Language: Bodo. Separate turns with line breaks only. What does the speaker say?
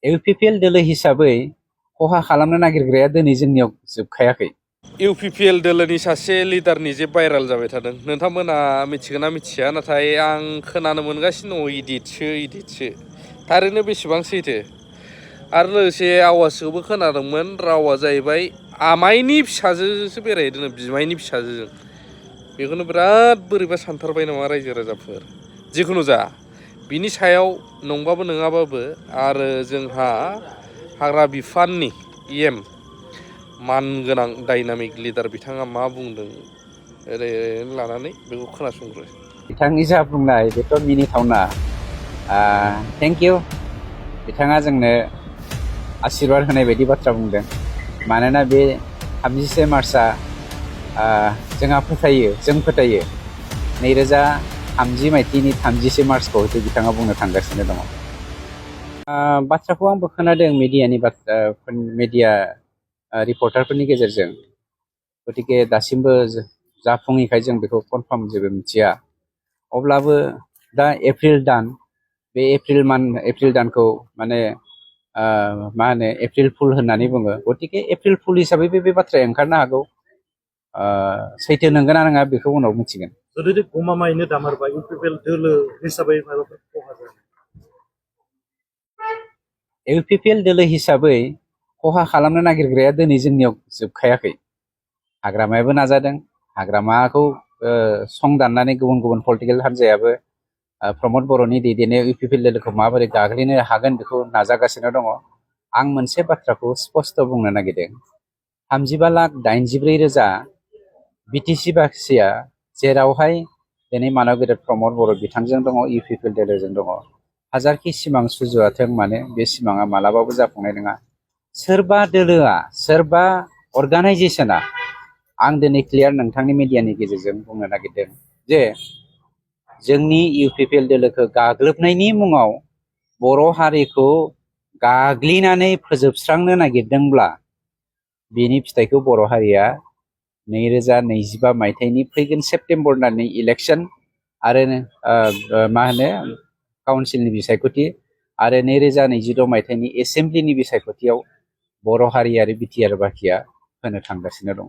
इउपिपिएल दोलो हिसाबै खहा खालामनो नागिरग्राया दिनै जोंनियाव जोबखायाखै।
इउपिपिएल दोलोनि सासे लिडारनि जे भाइराल जाबाय थादों नोंथांमोना मिथिगोन ना मिथिया नाथाय आं खोनानो मोनगासिनो दङ इदिटसो थारैनो बेसेबां सैथो आरो लोगोसे आवाजखौबो खोनादोंमोन रावा जाहैबाय आमाइनि फिसाजोसो बेरायहैदों बिमाइनि फिसाजोजों बेखौनो बिराद बोरैबा सानथारबाय नामा रायजो राजाफोर जिखुनु जा बिनि सायाव नंबाबो नङाबाबो आरो जोंहा हाग्रा बिफाननि इएम मानगोनां डाइनामिक लिडार बिथाङा मा बुंदों ओरैनो लानानै बेखौ खोनासंग्रो।
बिथांनि जा बुंनाय बेथ' मिनिथावना। थेंक इउ बिथाङा जोंनो आशीर्बाद होनाय बायदि बाथ्रा बुंदों। मानोना बे 31 मार्चआ जों फोथायो 2030 मायथाइनि 30 मार्चखौ हयथ' बिथाङा बुंनो थांगासिनो दङ। बाथ्राखौ आंबो खोनादों मिडिया रिपर्टारफोरनि गेजेरजों, गतिके दासिमबो जाफुङैखाय जों बेखौ कनफार्म जेबो मिथिया। अब्लाबो दा एप्रिल दान, बे एप्रिल दानखौ माने मा होनो एप्रिल फुल होननानै बुङो। गतिके एप्रिल फुल हिसाबै बे बाथ्राया ओंखारनो हागौ। सैथो नंगौना नङा बेखौ उनाव मिथिगोन।
जुदि गमामायैनो दामारबा इउपिपिएल दोलो हिसाबै माबाफोर खहा जागोन?
इउपिपिएल दोलो हिसाबै खहा खालामनो नागिरग्राया दिनै जोंनियाव जोबखायाखै। हाग्रामायाबो नाजादों, हाग्रामाखौ संदाननानै गुबुन पलिटिकेल हान्जायाबो प्रमद बर'नि दैदेननायाव इउपिपिएल दोलोखौ माबोरै गाग्लिनो हागोन बेखौ नाजागासिनो दङ। आं मोनसे बाथ्राखौ स्पष्ट बुंनो नागिरदों। 35,84,000 बिटिसि बासिया जेरावहाय दिनै मानव गेदेर प्रमद बर' बिथांजों दङ, इउपिपिएल दोलोजों दङ। हाजारखि सिमां सुजुवाथों मानो बे सिमाङा मालाबाबो जाफुंनाय नङा। सोरबा दोलोआ, सोरबा अर्गानाइजेसना, आं दिनै क्लियार नोंथांनि मिडियानि गेजेरजों बुंनो नागिरदों जे जोंनि इउपिपिएल दोलोखौ गाग्लोबनायनि मुङाव बर' हारिखौ गाग्लिनानै फोजोबस्रांनो नागिरदोंब्ला बेनि फिथाइखौ बर' हारिया 2025 मायथाइनि फैगोन सेप्तेम्बर दाननि इलेक्सन आरो मा होनो काउन्सिलनि बिसायख'थि आरो 2026 मायथाइनि एसेमब्लिनि बिसायख'थियाव बर' हारि आरो बिटिआर बाखिया होनो थांगासिनो दङ।